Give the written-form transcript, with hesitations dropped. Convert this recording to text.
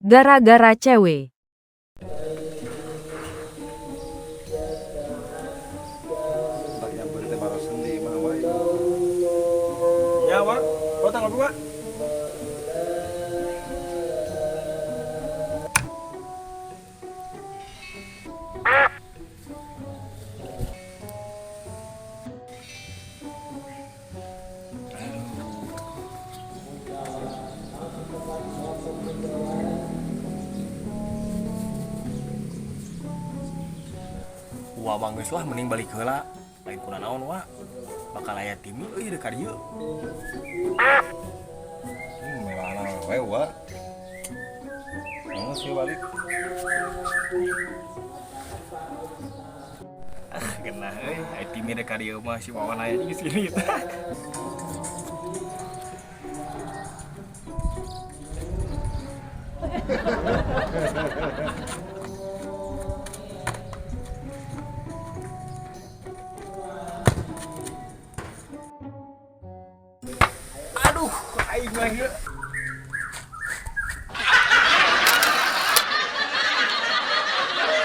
Gara-gara cewek. Tak nyamper teh barosen di imah wae. Ya, Wak. Kau tanggal Wak. Wah, bang geus lah mending balik heula. Lain kuna naon, Wak. Bakal aya timi euy deuk ka dieu. Melana wae wa. Mau sih balik. Ah, genah euy, aya timi deuk ka dieu mah si Wawan aya di sini. Aduh, aing mah ieu.